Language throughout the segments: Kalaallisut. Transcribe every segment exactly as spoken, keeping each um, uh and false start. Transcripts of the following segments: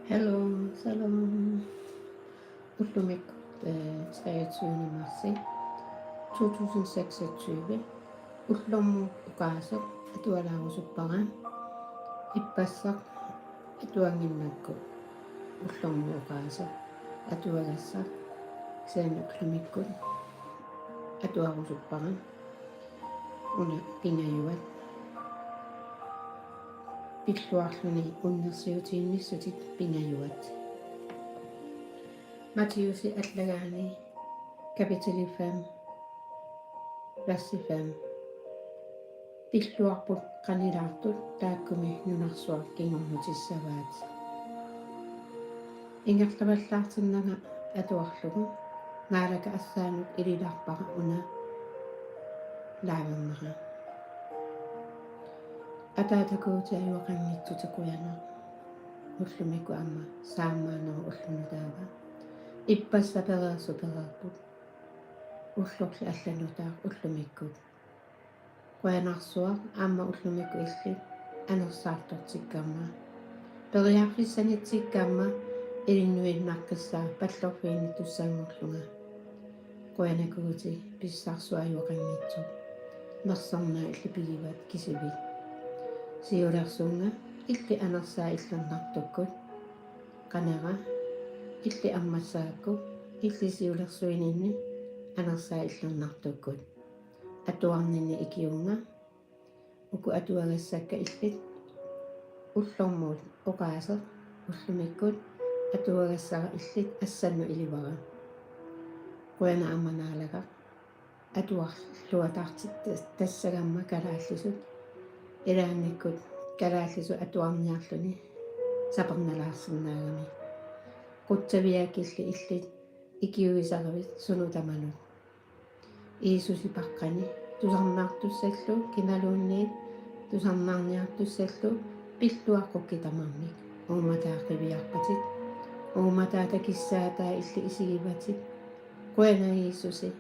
Hello, shalom. Ullumikkut, øh, treogtyvende marts to tusind seksogtyve. Ullormut oqaaseq atualaarusuppara. Ippassaq atuannginnakku ullormut oqaaseq atuagassaq, kisianni ullumikkut atuarusuppara. Una pingajuat. Pilluarluni unnersiutiinnissutit pingajuat. Matthæusi allagaani kapitali fem, versi fem. Pilluarput qanilaartut taakkumi nunarsuaq kingornutissavaat. Ingerlavallaartinnanga atuarlugu Naalakap assaanut ililarpara una live-ernera. Ataata Guuti ajuaqanngitsutit, qujanaq ullumikkut aamma saammaanera ullunutaava. Ippassaq pereersut pereerput. Ullorli allanut taava ullumikkut. Qujanarsuaq aamma ullumikkut illit anersaartortikkamma. Periarfissanitsikkamma ilinnuinnaqqissaaq pallorfiginnittussanngorlunga. Qujanaq Guuti, pissarsuaq ajuaqanngitsoq. Nersornaat illit pigivat kisivit. Siulersuunga illit anersaat illernartukkut. Qanera illit ammassagakku, illit siulersuininni anersaat illernartukkut. Atuarninni ikiuunga, uku atuagassakka illit ullormut oqaaseq ullumikkut atuagassara illit assannut ilivara. Qujanaq aamma Naalagaq atuarluataartitassagamma kalaallisut. Ilaannikkut kalaallisut atuarniarluni sapernalaarsinnaagami. Qutsavigakkilli illit ikiuisaravit sunut tamanut. Jiisusi paqqani tusarnaartussallu kimaluunniit tusarnaarniartussallu pilluaqqukki tamarmik. Uummataa qiviarpatit. Uummataa takissaataa illit isigivatit. Qujanaq Jiisusi.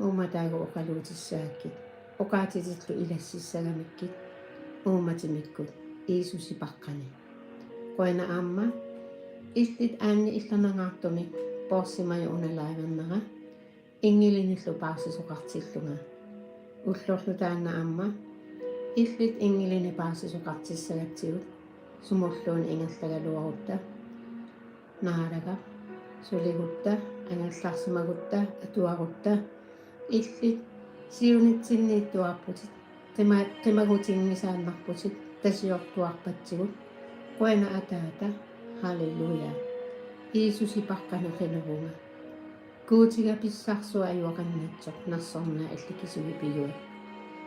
Uummataagut oqaluutissagakkit. Oqaatitillu ilassissagamikkit. Uummatimikkut. Jiisusi paqqani. Qujanaq aamma illit aanni illernangaartumik poorsimajuuna live-ernera. Inngilinillu paarsisoqartillunga. Ullorlu taanna aamma illit inngilinik paarsisoqartissagatsigut, sumulluunniit ingerlagaluarutta, Naalagaq, suligutta, angerlarsimagutta, atuarutta, illit siunitsinniittuarputit, qima-, qimagutinngisaannarputit, tasiortuarpatsigut. Qujanaq Ataata, halleluja. Jiisusi paqqani qinerpunga. Guutiga pissarsuaq ajuaqanngitsoq, nersornaat illit kisivit pigivat.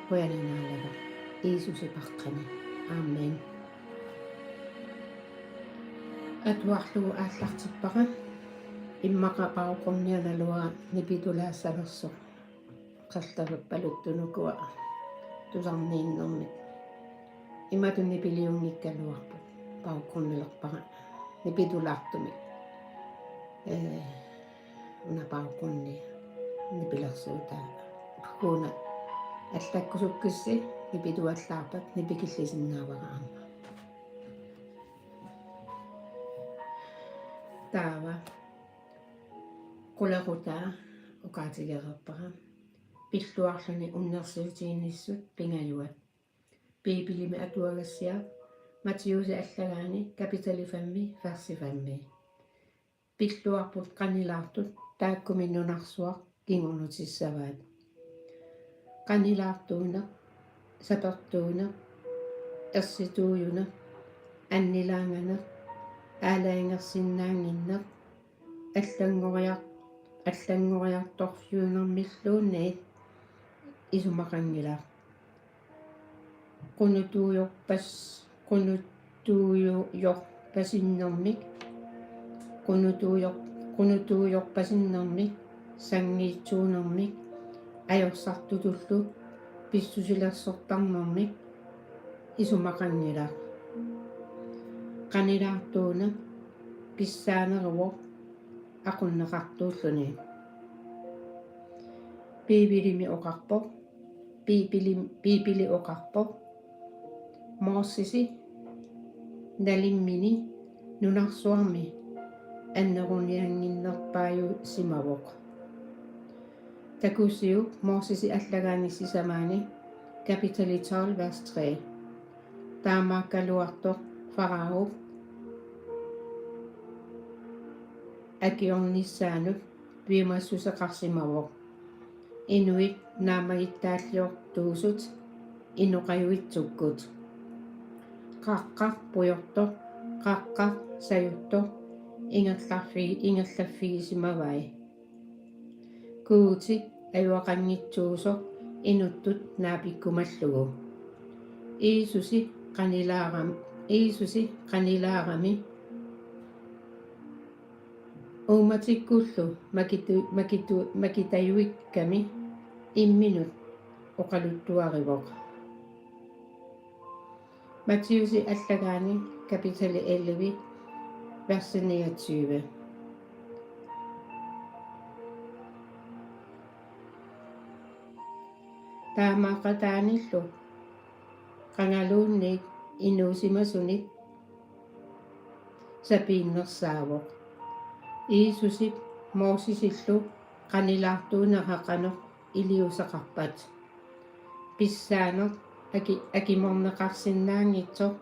Qujanaq Naalagaq, Jiisusi paqqani. Amen. Atuarlugu aallartippara. Immaqa baggrundi naluara nipitulaassanersoq. Qallerpaluttunukua tusarniinnermik. Imatut nipiliunngikkaluarput. Baggrundilerpara nipitulaartumik. Ee, una baggrundi nipilersuutaa. Ukkuuna allakkusukkissi nipituallaarpat nipikillisinnaavara aamma. Taava qulequtaa oqaatigereerpara. Pilluarluni unnersiutiinnissut pingajuat. Biibilimi atuagassiaq Matthæusi allagaani kapitali femmi, versi femmi. Pilluarput qanilaartut taakkumi nunarsuaq kingornutissavaat. Qanilaartuuneq, sapertuuneq, ersituujuneq, annilaanganeq, aalajangersinnaannginneq, allanngoriar-, allanngoriartorfiunermilluunniit isumaqanngilaq. Qunutuujorpas-, qunutuujorpasinnermik, qunutuujor-, qunutuujorpasinnermik, sanngiitsuunermik, ajorsartutullu pissusilersortarnermik isumaqanngilaq. Qanilaartuuneq pissaaneruvoq aqunneqartuulluni. Biibilimi oqarpoq, Biibili, Biibili oqarpoq: Mosesi nalimmini nunarsuarmi anneruniannginnerpaajusimavoq. Takusiuk Mosesi allagaani sisamaani, kapitali tolv, vers tre. Taamaakkaluartoq Faraop akiornissaanut piumassuseqarsimavoq inuit naammagittaalliortuusut inoqajuitsukkut. Qaqqaq pujortoq, qaqqaq sajuttoq ingerlarfi-, ingerlaffigisimavai. Guuti ajuaqanngitsuusoq inuttut naapikkumallugu. Jiisusi qanilaaram-, Jiisusi qanilaarami uummatikkullu makitu-, makitu-, makitajuikkami imminut oqaluttuarivoq. Matthæusi allagaani kapitali elleve, vers niogtyve. Taamaaqataanillu qangaluunniit inuusimasunik sapiinnersaavoq. Jiisusip Mosesillu qanilaartuunera qanoq iliuuseqarpat? Pissaaneq aki-, akimorneqarsinnaanngitsoq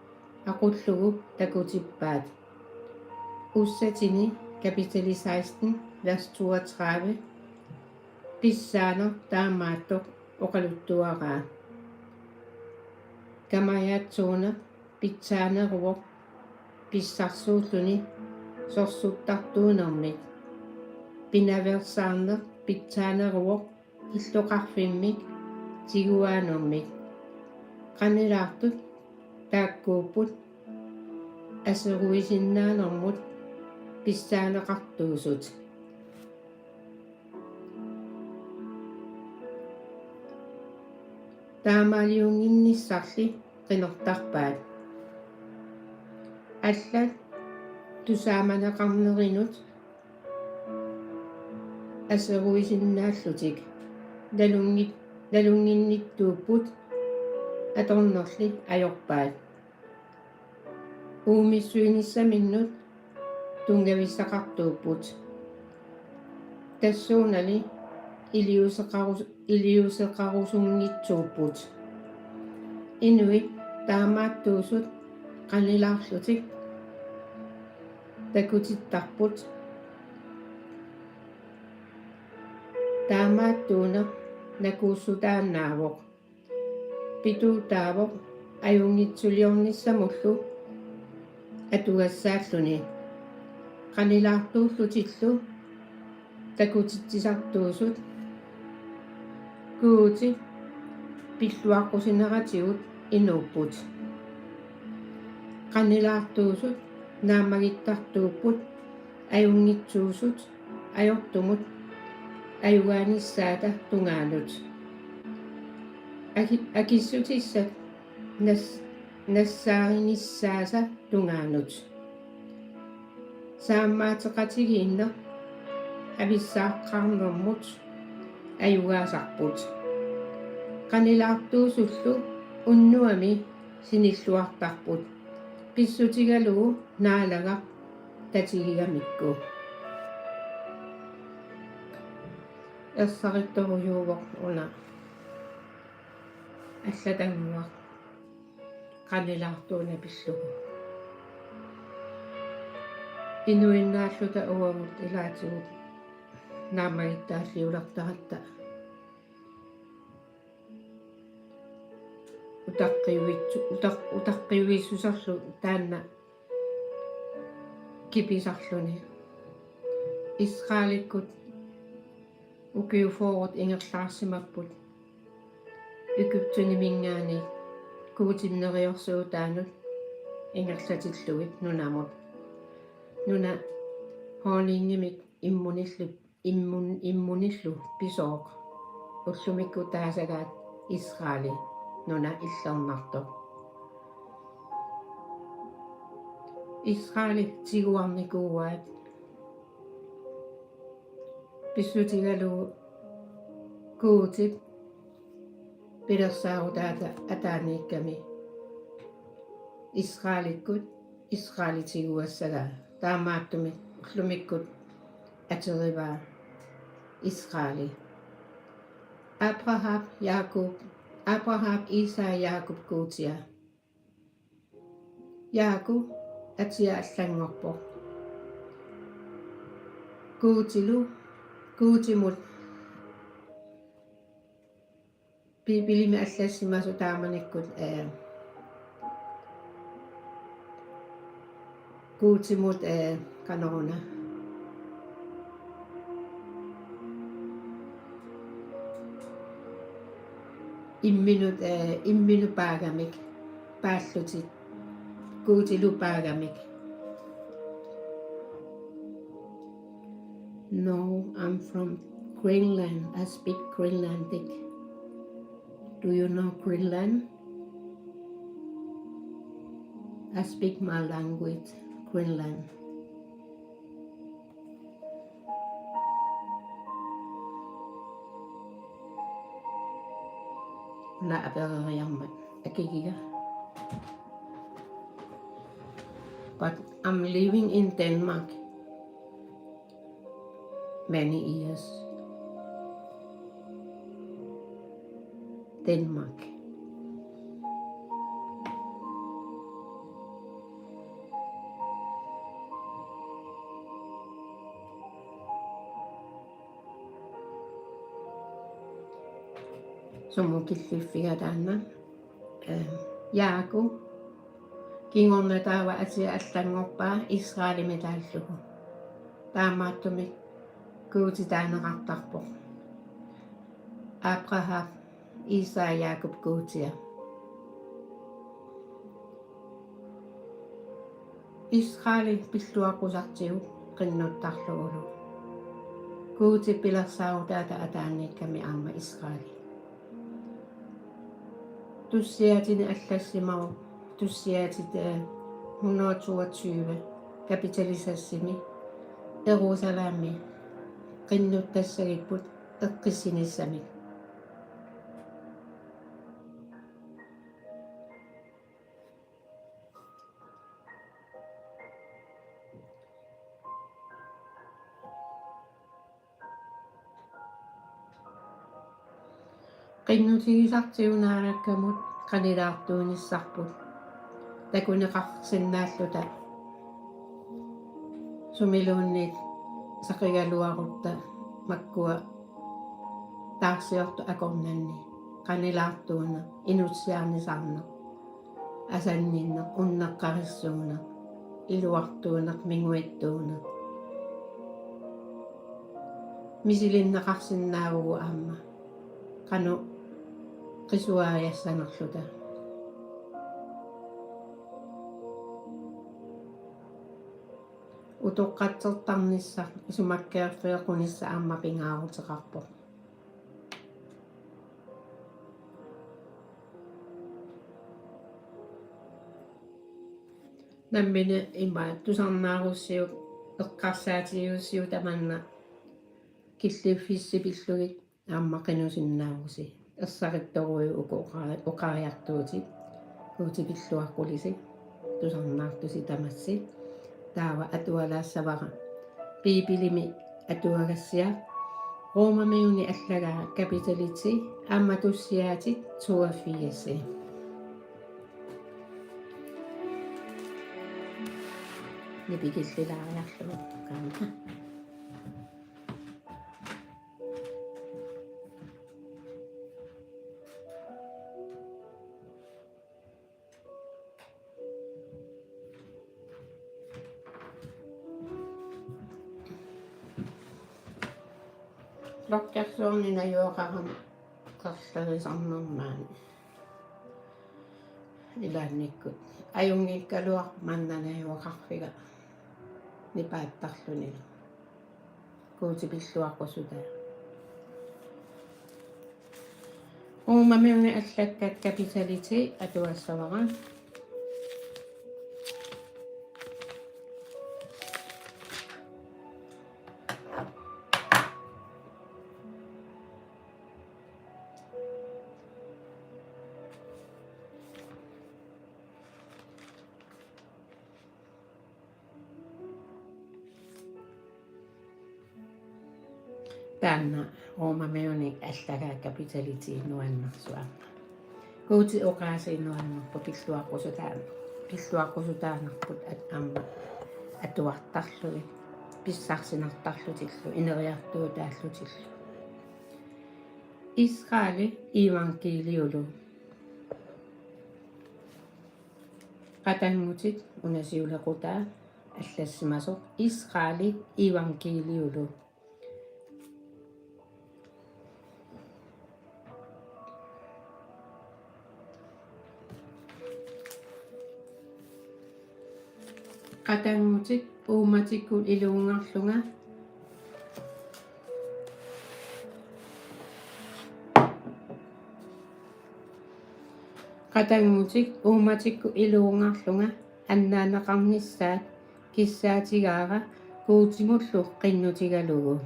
aqullugu takutippaat. Ussatini kapitali seksten, vers toogtredive, pissaaneq taamaattoq oqaluttuaraa. Kamajaatsuuneq pitsaaneruvoq pissarsuulluni sorsuttartuunermik. Pinaveersaarneq pitsaaneruvoq illoqarfimmik tiguaanermik. Qanilaartut taakkuupput aseruisinnaanermut pissaaneqartuusut. Taamaaliunnginnissarli qinertarpaat. Allat tusaamaneqarnerinut aseruisinnaallutik nalunngit-, nalunnginnittuupput atornerli ajorpaat. Uumissuinissaminnut tunngavissaqartuupput. Tassuunali iliuuseqarus-, iliuuseqarusunngitsuupput. Inuit taamaattuusut qanilaarlutik takutittarput. Taamaattuuneq nakuussutaannaavoq. Pituutaavoq ajunngitsuliornissamullu atugassaalluni. Qanilaartuullutillu takutitsisartuusut Guutip pilluaqqusineratigut inuupput. Qanilaartuusut naammagittartuupput ajunngitsuusut ajortumut ajugaanissaata tungaanut. Aki-, akissutissat nas-, nassaarinissaasa tungaanut. Saammaateqatigiinneq avissaaqqaarnermut ajugaasarput. Qanilaartuusullu unnuami sinilluartarput, pissutigalugu Naalagaq tatigigamikku. Ersarittorujuuvoq una allatannguaq qanilaartuuna pillugu. Inuinnaalluta uagut ilaatigut naammagittaalliulertaratta utaqqiuitsu-, utaq-, utaqqiuissuserlu taanna kipisarluni. Israelikkut ukiut fyrret ingerlaarsimapput Egypteniminngaanniit Guutip neriorsuutaanut ingerlatillugit nunamut. Nuna honningimik immunillu, immun-, immunillu pisooq ullumikkut taasagaat Israeli nuna illernartoq. Israeli tiguarnikuuaat pissutigalugu Guutip pilersaarutaata ataaniikkami Israelikkut Israeli tiguassagaa, taamaattumik ullumikkut aterivaa Israeli. Abraham, Jakob, Abraham, Iisaak, Jakob Guutia. Jaaku atia allanngorpoq. Guutilu, Guutimut. Biibilimi allassimasoq taamanikkut, eh, Guutimut, eh, qanoruna. Imminut, eh, imminut paagamik, paallutik, Guutilu paagamik. No, I'm from Greenland. I speak Greenlandic. Do you know Greenland? I speak my language, Greenland. Una apereriarmat akigiga. But I'm living in Denmark many years. Denmark. Sumut killiffiga taanna. Eh, Jaaku. Kingorna taava atia allanngorpaa Israelimik taallugu. Taamaattumik Guuti taaneqartarpoq. Abraham, Iisaak, Jaakup Guutia. Israeli pilluaqqusartigu qinnuttarlugulu. Guutip pilersaarutaata ataaniikkami aamma Israeli. Tussiaatinik allassimavoq, tussiaatit, eh, hundrede toogtyve, kapitali seksimi, Jerusalemi qinnuttassagipput eqqissinissamik. Qinnutigisartigut Naalakkamut qanilaartuunissarput takuneqarsinnaalluta, sumiluunniit saqigaluarutta makkua taarsiortut akornanni, qanilaartuuneq, inussiarnisarneq, asanninneq, unneqqarissuuneq, iluartuuneq, minguittuuneq. Misilinneqarsinnaavugut aamma qanoq qisuariassanerluta. Utoqqatsertarnissaq isumakkeerfeeqqunissaq aamma pingaaruteqarpoq. Nammineq ima tusarnaarussiuk eqqarsaatigiussiuk tamanna killiffissipillugit aamma qinusinnaavusi. Ersarittorujuk uku oqa-, oqariartuutit, Guutip pilluaqqulisi tusarnaartusi tamassi. Taava atualaassavara Biibilimi atuagassiaq, Romamiunit allagaa kapitali ti aamma tussiaatit toogfirs. Nipikillilaariarlugu kaama. Bloggersuarni najugaqarama qerlerisarnermaani. Ilaannikkut ajunngikkaluarpoq manna najugaqarfiga nipaattarlunilu. Guutip pilluaqqusutaa. Romamiunit allakkat kapitali ti atuassavara. Taanna Roomamiunik allagaa kapitali ti nuannersuarna. Guutip oqaasii nuannerpoq pilluaqqusutaar-, pilluaqqusutaarnarput at-, aamma atuartarlugit, pissarsinartarlutillu, ineriartuutaallutillu. Israelip iivangkiiliulu. Qatanngutit, una siulequtaa allassimasoq, Israelip iivangkiiliulu. Qatanngutit uummatikkut iluunngarlunga. Qatanngutit uummatikkut iluunngarlunga annaanneqarnissaat kissaatigaara Guutimullu qinnutigalugu.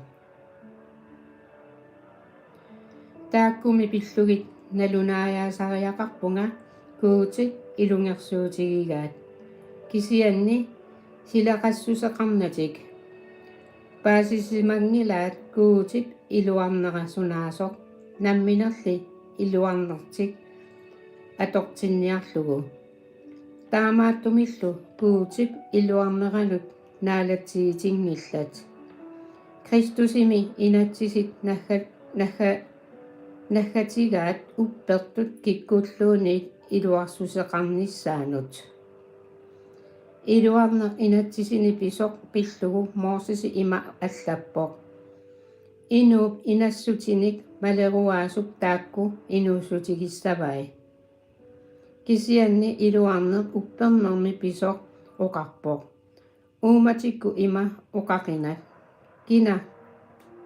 Taakkumi pillugit nalunaajaasariaqarpunga Guutip ilungersuutigigaat. Kisianni sileqassuseqarnatik paasisimanngilaat Guutip iluarnera sunaasoq namminerli iluarnertik atortinniarlugu. Taamaattumillu Guutip iluarneranut naalatsigitinngillat. Kristusimi inatsisit nagga-, nagga-, naggatigaat uppertut kikkulluunniit iluarsuseqarnissaannut. Iluarneq inatsisini pisoq pillugu Mosesi ima allappoq: Inuup inassutinik maleruaasup taakku inuussutigissavai. Kisianni iluarneq uppernermi pisoq oqarpoq: Uummatikkut ima oqaqinak: Kina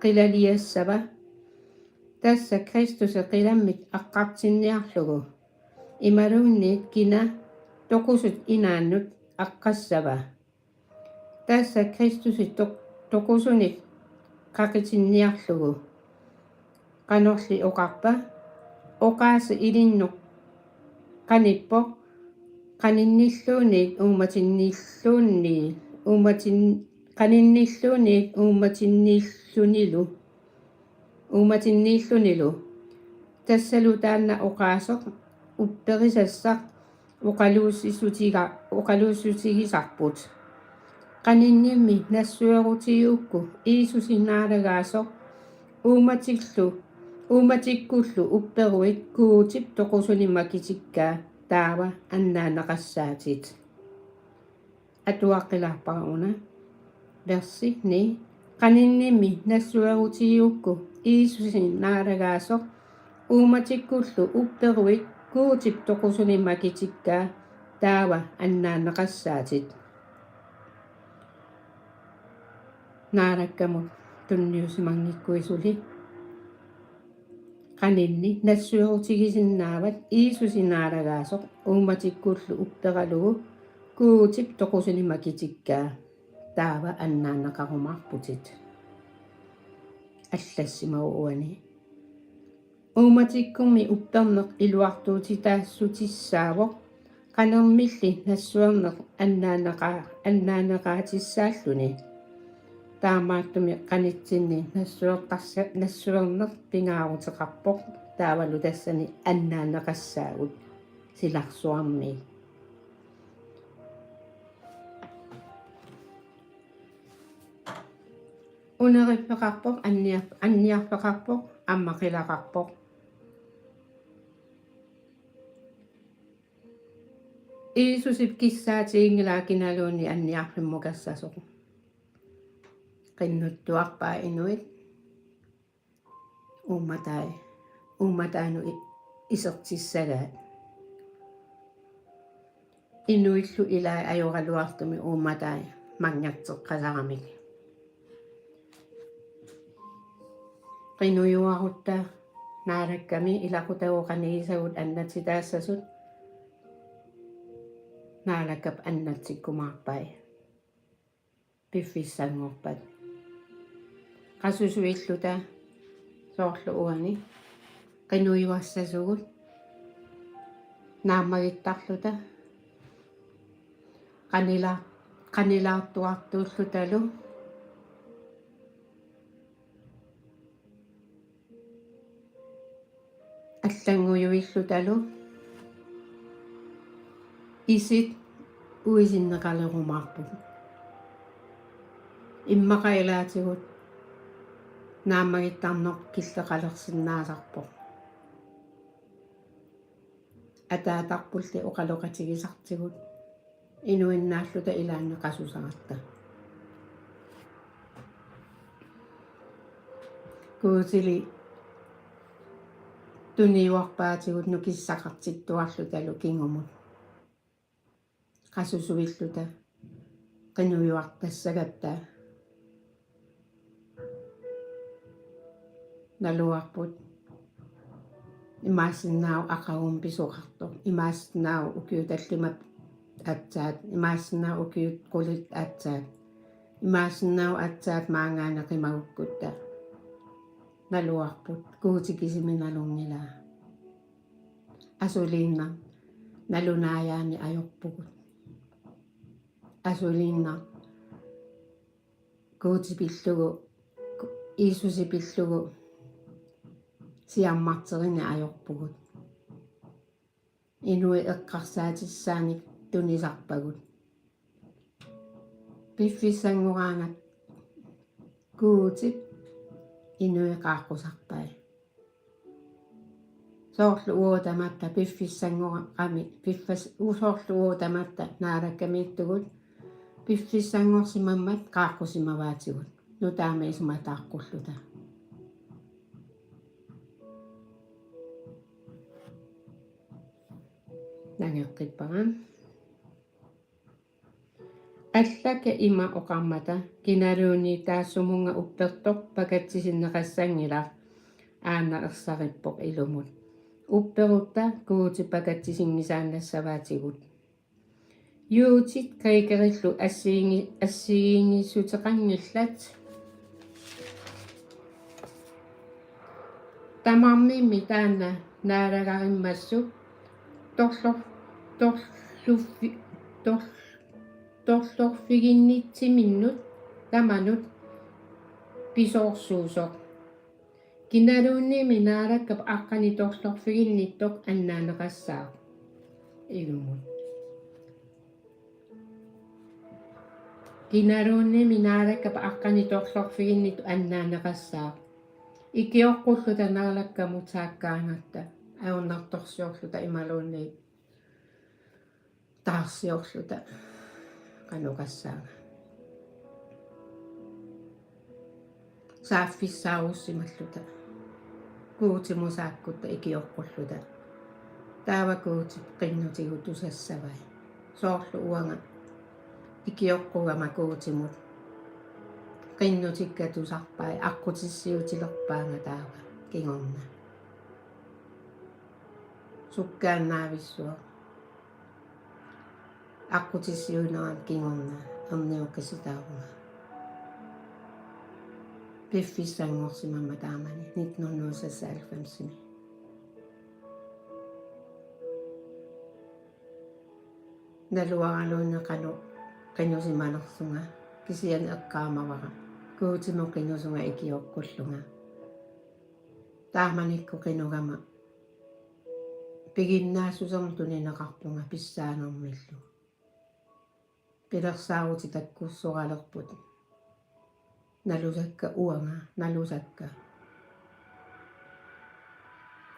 qilaliassava? Tassa Kristusip qilammit aqqartinniarlugu. Imaluunniit kina toqusut inaannut aqqassava? Tassa Kristusip toq-, toqusunik qaqitinniarlugu. Qanorli oqarpa? Oqaaseq ilinnut qanippoq, qaninnilluunniit uummatinniilluunniit, uummatin-, qaninnilluunniit uummatinniillunilu, uummatinniillunilu. Tassalu taanna oqaaseq upperisassaq oqaluussisutiga-, oqaluussutigisarput. Qaninnimmi nassuerutigigukku Jiisusi naalagaasoq uummatillu, uummatikkullu upperuit Guutip toqusunik makitikkaa, taava annaanneqassaatit. Atuaqqilaarpara una. Versi ni. Qaninnimmi nassuerutigigukku Jiisusi naalagaasoq uummatikkullu upperuit Guutip toqusunik makitikkaa, taava annaanneqassaatit. Naalakkamut tunniusimanngikkuit suli. Qaninni nassuerutigisinnaavat Jiisusi naalagaasoq uummatikkullu upperalugu Guutip toqusunik makitikkaa, taava annaanneqarumaarputit. Allassimavoq uani. Uummatikkummi upperneq iluartuutitaassutissaavoq, qanermilli nassuerneq annaanneqa-, annaanneqaatissaalluni. Taamaattumik qanitsinni nassuertarsa-, nassuerneq pingaaruteqarpoq, taavalu tassani annaanneqassaagut silarsuarmi. Uneriffeqarpoq, anniar-, anniarfeqarpoq, aamma qilaqarpoq. Jiisusip kissaatiginngilaa kinaluunniit anniarfimmukarsasoq. Qinnuttuarpaat inuit uummatai-, uummataanut i-, isertissagaat. Inuillu ilaat ajoraluartumik uummatai manngerteqqasaramik. Qinujuarutta Naalakkami ilaqutagut qanigisagut annatsitaassasut Naalakkap annatsikkumaarpai. Piffissanngorpat. Qasusuilluta soorlu uani qinujuassasugut, naammagittarluta, qanila-, qanilaartuartuullutalu, allanngujuillutalu isit uisinneqalerumaarput. Immaqa ilaatigut naammagittarneq killeqalersinnaasarpoq. Ataatarpulli oqaloqatigisartigut inuinnaalluta ilaanni qasusaratta. Guutili tuniuarpaatigut nukissaqartittuarlutalu kingumut qasusuilluta qinujuartassagatta. Naluarput imaassinnaavoq aqagumut pisoqartoq, imaassinnaavoq ukiut tallimat aatsaat, imaassinnaavoq ukiut qulit aatsaat, imaassinnaavoq aatsaat maanngaanniit qimagukkutta. Naluarput, Guuti kisimi nalunngilaa. Asuliinnaq nalunaajaanni ajorpugut. Asuliinnaq Guuti pillugu, Jiisusi pillugu siammarterini ajorpugut. Inuit eqqarsaatissaanik tunisarpagut. Piffissanngoraangat Guutip inuit qaaqqusarpai. Soorlu uagut tamatta piffissanngorami, piffas-, u-, soorlu uagut tamatta Naalakkamiittugut piffissanngorsimammat qaaqqusimavaatigut. Nutaamik isumataaqquulluta. Nangeqqippara. Allakka ima oqarmata: Kinaluunniit taassumunnga uppertoq pakatsisinneqassanngilaq, aana ersarippoq ilumut. Upperutta Guuti pakatsisinngikkaannassavaatigut. Juutit grækerillu assigiinngi-, assigiinngissuteqanngillat. Tamarmimmi taanna naalagarimmassuk torlor-, torluffi-, tor-, torlorfiginnitsiminnut tamanut pisoorsuusoq. Kinaluunniimmi Naalakkap aqqani torlorfiginnittoq annaaneqassaaq ilumut. Kinaluunniimmi Naalakkap aqqani torlorfiginnittoq annaaneqassaaq. Ikioqqulluta Naalakkamut saakkaangatta, ajornartorsiorluta imaluunniit taarsiorluta, qanoq oqassaanga. Saaffissaarussimalluta Guutimut saakkutta ikioqqulluta. Taava Guutip qinnutigut tusassavai. Soorlu uanga ikioqqugama Guutimut qinnutikka tusarpai, aqqutissiuutilerpaanga taava kingorna. Sukkaannaavissuaq. Aqqutissiuinerani kingorna erniukkasitaavunga. Piffissanngorsimammat taamani nitten hundrede og seksoghalvfems-imi. Naluaraluunniit qanoq qinusimanersunga, kisianni eqqaamavara Guutimut qinusunga ikioqqullunga. Taamanikkut qinugama piginnaassusermik tunineqarpunga pissaanermillu. Pilersaarutit takkussoralerput. Nalusakka uanga, nalusakka.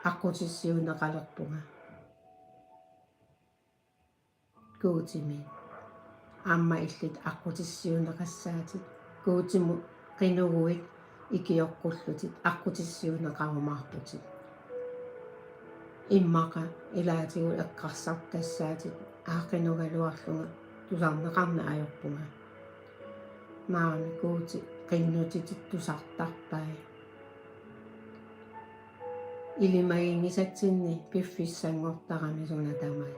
Aqqutissiuunneqalerpunga Guutimi. Aamma illit aqqutissiuunneqassaatit. Guutimut qinuguit ikioqqullutit, aqqutissiuunneqarumaarputit. Immaqa ilaatigut eqqarsartassaatit: Aa, qinugaluarlunga tusarneqarneq ajorpunga. Maani Guuti qinnutitit tusartarpai. Ilimaginngisatsinni piffissanngortarami suna tamaat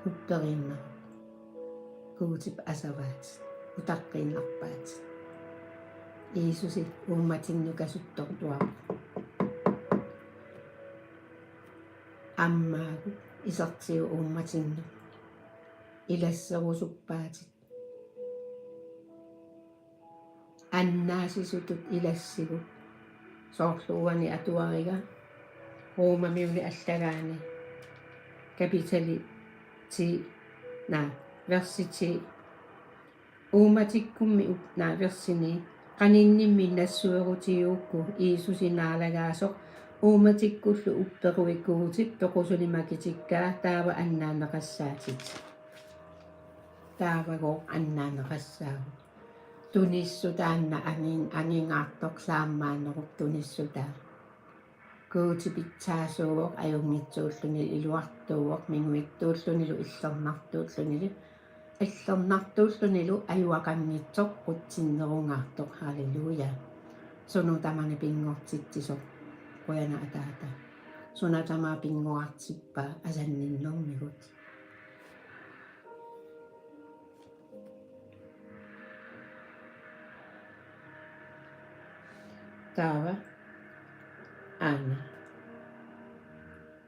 upperiinnaruk. Guutip asavaatit, utaqqiinnarpaatit. Jiisusi uummatinnukasuttortuarpoq. Ammaagut isertigut uummatinnut ilasserusuppaatit. Annaasisutut ilassigut. Soorlu uani atuariga Romamiunit allagaani kapitali ti, naa, versi ti. Uummatikkummi up-, naa, versi ni. Qaninnimmi nassuerutigigukku Jiisusi naalagaasoq uummatikkullu upperuit Guutip toqusunit makitikkaa, taava annaanneqassaatit. Taavagooq annaanneqassaagut. Tunissutaanna angin-, angingaartoq saammaannerup tunissutaat. Guuti pitsaasuuvoq, ajunngitsuullunilu iluartuuvoq, minguitsuullunilu illernartuullunilu, illernartuullunilu ajuaqanngitsoq qutsinnerungaartoq. Halleluja. Sunut tamanut pinngortitsisoq. Qujanaq Ataata. Suna tamaat pinngortippaa asanninnermigut. Taava aana.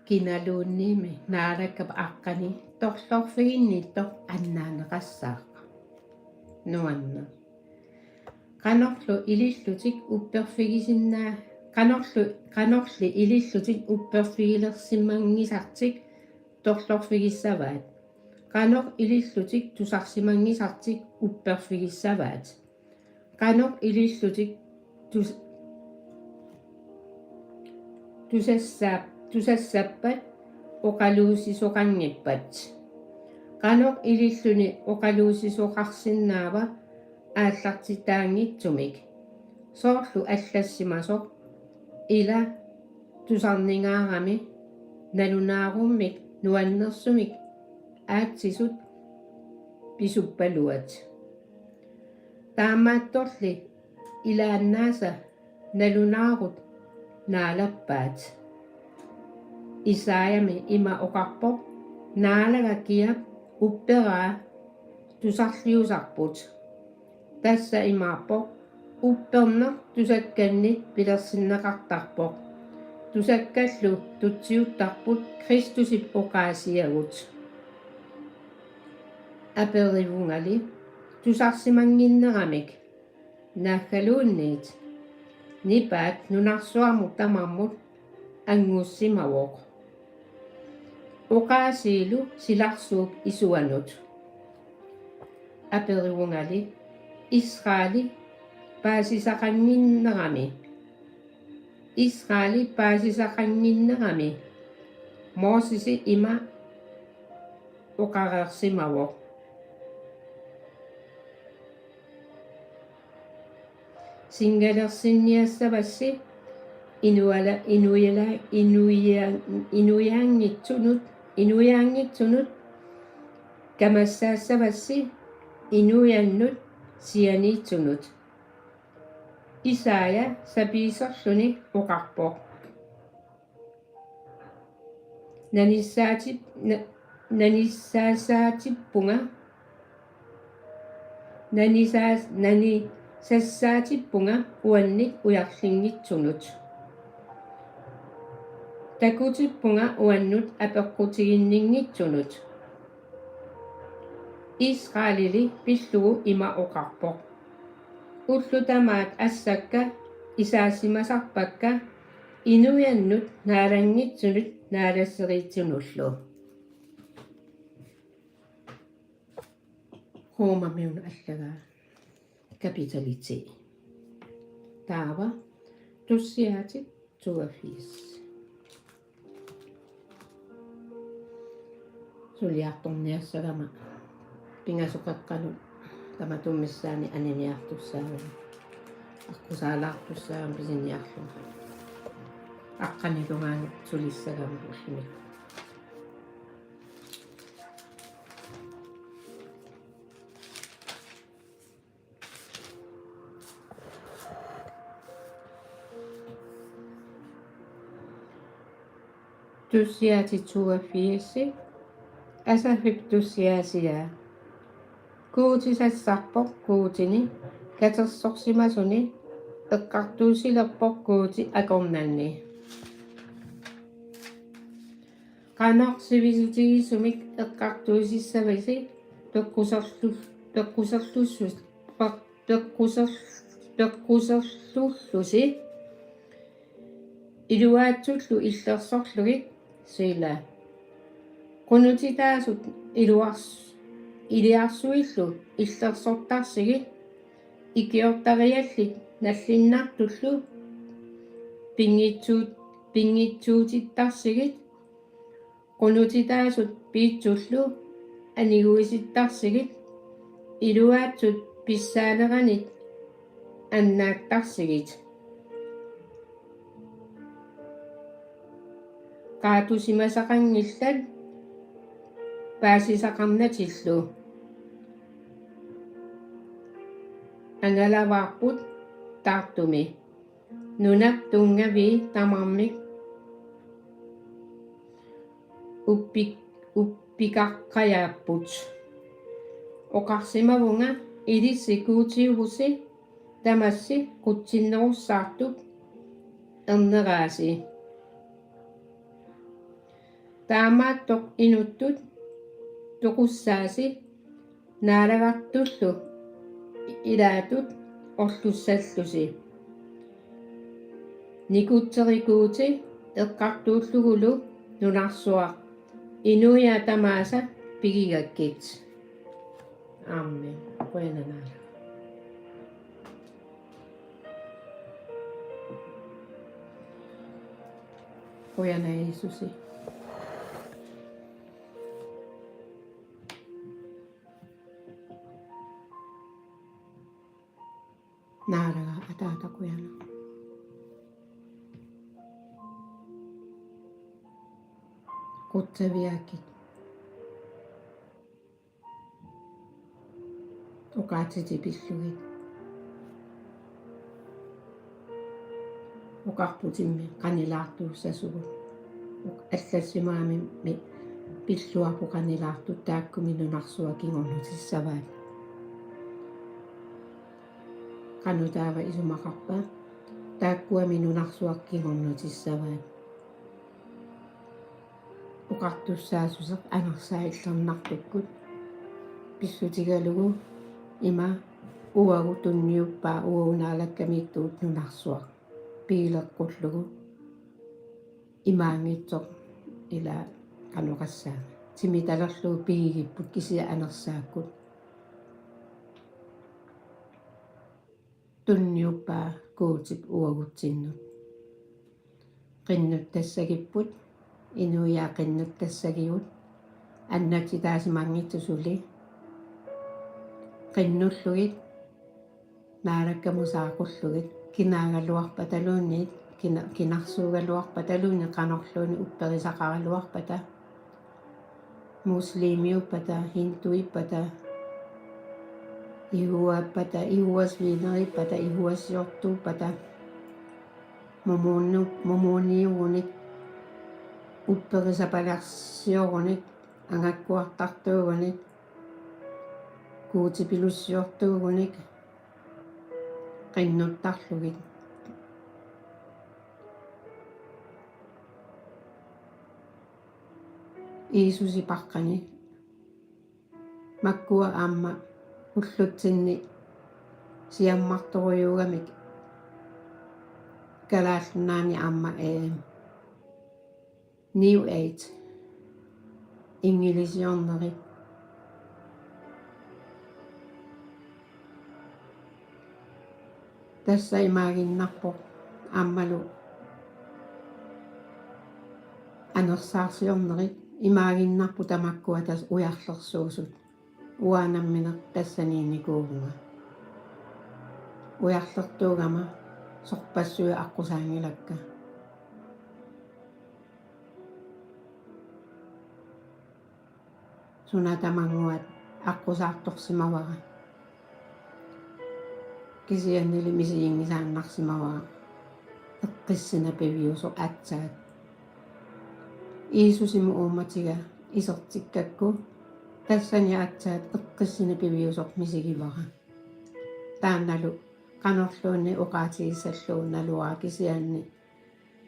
Kinaluunniimmi Naalakkap aqqani torlorfiginnittoq annaanneqassaaq. Nuanneq. Qanorlu ilillutik upperfigisinnaa-, qanorlu, qanorli ilillutik upperfigilersimanngisartik torlorfigissavaat. Qanoq ilillutik tusarsimanngisartik upperfigissavaat? Qanoq ilillutik tus-, tusassaap-, tusassappat oqaluussisoqanngippat? Qanoq ililluni oqaluussisoqarsinnaava aallartitaanngitsumik? Soorlu allassimasoq: Ila tusarningaarami nalunaarummik nuannersumik aatsisut pisuppaluat. Taamaattorli ilaannaasa nalunaarut naalappaat. Esajami ima oqarpoq: Naalagaq kiap upperaa tusarliusarput. Tassa imaappoq: Upperneq tusakkannit pilersinneqartarpoq. Tusakkallu tutsiuttarput Kristusip oqaasiagut. Aperivungali tusarsimannginneramik: Naaggaluunniit? Nipaat nunarsuarmut tamarmut anngussimavoq. Oqaasiilu silarsuup isuanut. Aperivungali: Israeli paasisaqannginnerami? Israeli paasisaqannginnerami? Mosesi ima oqareersimavoq: Singalersinniassavassi inuala-, inuiala-, inuia-, inuiaanngitsunut, inuiaanngitsunut kamassaassavassi inuiannut sianiitsunut. Esaja sapiiserluni oqarpoq: Nanissaatip-, na-, nanissaassaatippunga, nanisaas-, nanisassaatippunga uannit ujarlinngitsunut. Takutippunga uannut apeqqutiginninngitsunut. Israelili pillugu ima oqarpoq: Ullut tamaat assakka isaasimasarpakka inuiannut naalanngitsunut naalasseriitsunullu. Romamiunit allagaa kapitali ti. Taava tussiaatit toogfirs. Suliartorniassagama pingasut qeqqanut tamatuma missaani aniniartussaagama, aqqusaalaartussaagama pisiniarlunga. Aqqanilu tungaanut sulissagama ullumi. Tussiaatit toogfirs. Asafip tussiaasiaa. Guuti sassarpoq Guutini katersorsimasuni, eqqartuussilerpoq Guuti akornanni. Qanoq sivisutigisumik eqqartuussissavasi peqquserlu-, peqquserlussu-, peq-, peqquser-, peqquserlullusi? Iluaatsullu illersorlugit, Sila. Qunutitaasut iluars-, iliarsuillu illersortarsigit, ikiortariallit nallinnartullu pinngitsuut-, pinngitsuutittarsigit, qunutitaasut piitsullu aniguisittarsigit, iluaatsut pissaaneranit annaattarsigit. Qaatusimasaqanngillat paasisaqarnatillu. Angalavaarput taartumi. Nunap tunngavii tamarmik uppik-, uppikaqqajaapput. Oqarsimavunga: Ilissi Guutiuvusi, tamassi qutsinnerussaartup erneraasi. Taamaattoq inuttut toqussaasi, naalagartullu ilaatut orlussallusi. Nikutseri Guuti eqqartuullugulu nunarsuaq, inuiaat tamaasa pigigakkit. Amen. Qujanaq, naalaga. Qujanaq, Jiisusi. Naalaga, Ataata, qujanaq. Qutsavigakkit. Oqaatsitik pillugit. Oqarputimmi qanilaartuussasugut. Allassimagami pilluarput qanilaartut, taakkumi nunarsuaq kingornutissavaat. Qanoq taava isumaqarpa? Taakkuami nunarsuaq kingornutissavaat. Oqartussaassuseq anersaallernartukkut pissutigalugu ima uagut tunniuppaa, uagut Naalakkamiittuut nunarsuaq piileqqullugu imaanngitsoq, ila qanoq oqassaanga, timitalerlugu pigigipput kisianni anersaakkut. Tunniuppaa Guutip uagutsinnut. Qinnuttassagipput, inuiaat qinnuttassagigut, annatsitaasimanngitsut suli. Qinnullugit, Naalakkamut saaqullugit, kinaagaluarpataluunniit, kina-, kinarsuugaluarpataluunniit, qanorluunniit upperisaqaraluarpata, muslimiuppata, hinduippata, Jehovaippata, Jehovas Vidnerippata, Jehovasiortuuppata, mormonu-, mormoniugunik, upperisapalarsiorunik, angakkuartartuugunik, guutipilussiortuugunik, qinnuttarlugit. Jiisusip aqqani makkua aamma ullutsinni siammartorujuugamik Kalaallit Nunaanni aamma, ee, New Age, inngilisiornerit. Tassa imaaginnarpoq aammalu anersaarsiornerit, imaaginnarput tamakkua tassa ujarlersuusut. Uanga nammineq tassaniinnikuuvunga. Ujarlertuugama sorpassuit aqqusaanngilakka. Suna tamannguaq aqqusaartorsimavara. Kisiannili misiginngisaannarsimavara eqqissineq piviusoq aatsaat. Jiisusimut uummatiga isertikkakku, tassani aatsaat eqqissineq piviusoq misigivara. Taannalu qanorluunniit oqaatigissallugu naluara, kisianni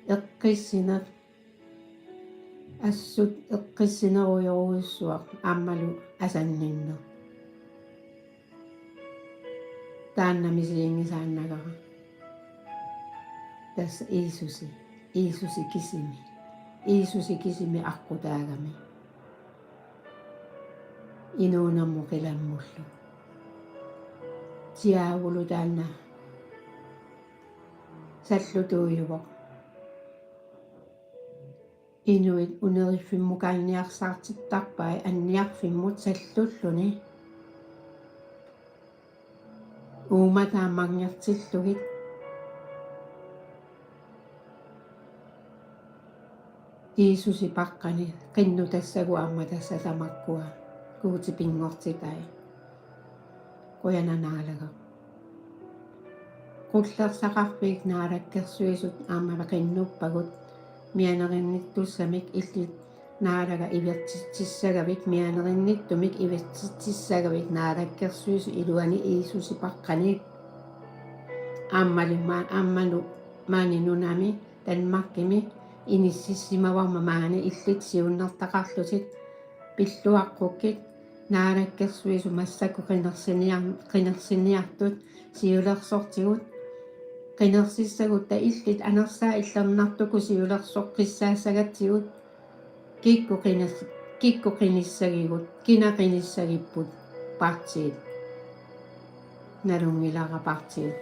eqqissineq, assut eqqissinerujorujussuaq aammalu asanninneq. Taanna misiginngisaannagara. Tassa Jiisusi. Jiisusi kisimi. Jiisusi kisimi aqqutaagami. Inuunermut qilammullu. Diaavulu taanna sallutuujuvoq. Inuit uneriffimmukaanniarsaartittarpai anniarfimmut sallulluni. Uummataa manngertillugit. Jiisusi paqqani qinnutassagut aamma tassa tamakkua Guutip pinngortitai. Qujanaq Naalagaq. Qullersaqarfiit naalakkersuisut aamma qinnuppagut mianerinnittussamik illit Naalaga ivertitsissagavit mianerinnittumik ivertitsissagavit naalakkersuisut iluani Jiisusi paqqani. Aammalu ma-, aamma nu-, maani nunami Danmarkimi inissisimavarma maani illit siunnertaqarlutit pilluaqqukkit naalakkersuisut massakkut qinersiniar-, qinersiniartut siulersortigut qinersissagutta illit anersaat illernartukkut siulersoqqissaassagatsigut kikkut qiner-, kikkut qinissagigut, kina qinissagipput partiit. Nalunngilara partiit.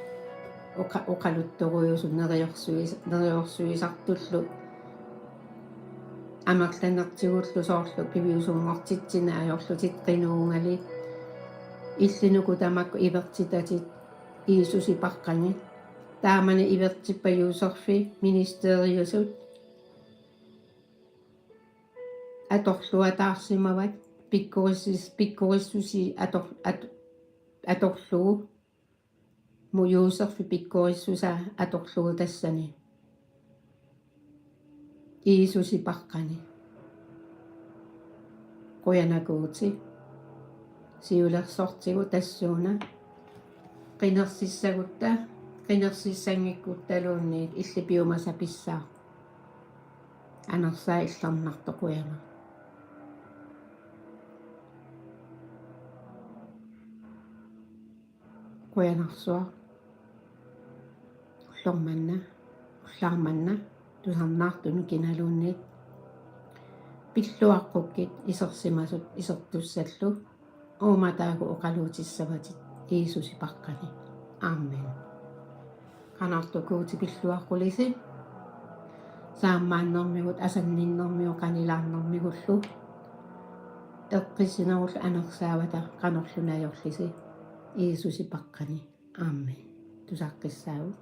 Oqa-, oqaluttorujuusut neriorsuis-, neriorsuisartullu. Amerlanertigullu soorlu piviusunngortitsineq ajorlutit qinuugali. Illit uku tamakku ivertitatit Jiisusi paqqani. Taamani ivertippat Juuserfi ministeriusut atorluataarsimavat pikkorissus-, pikkorissusia ator-, at-, atorlugu. Muu Juuserfi pikkorissusaa atorlugu tassani. Jiisusi paqqani. Qujanaq Guuti. Siulersortigut tassuuna. Qinersissagutta, qinersissanngikkutta luunniit illit piumasat pissaaq. Anersaat illernartoq qujanaq. Qujanarsuaq. Ullormanna, ullaarmanna, tusarnaartunut kinaluunniit. Pilluaqqukkit isersimasut isertussallu. Uummataakkut oqaluutissavatit Jiisusi paqqani. Amen. Qanoq Guuti pilluaqqulisi. Saammaannermigut, asanninnermigut, qanilaarnermigullu. Eqqissinerullu anersaavata qanorluunniit ajorlisi. Jiisusi paqqani. Amen. Tusaqqissaagut.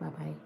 Bye bye.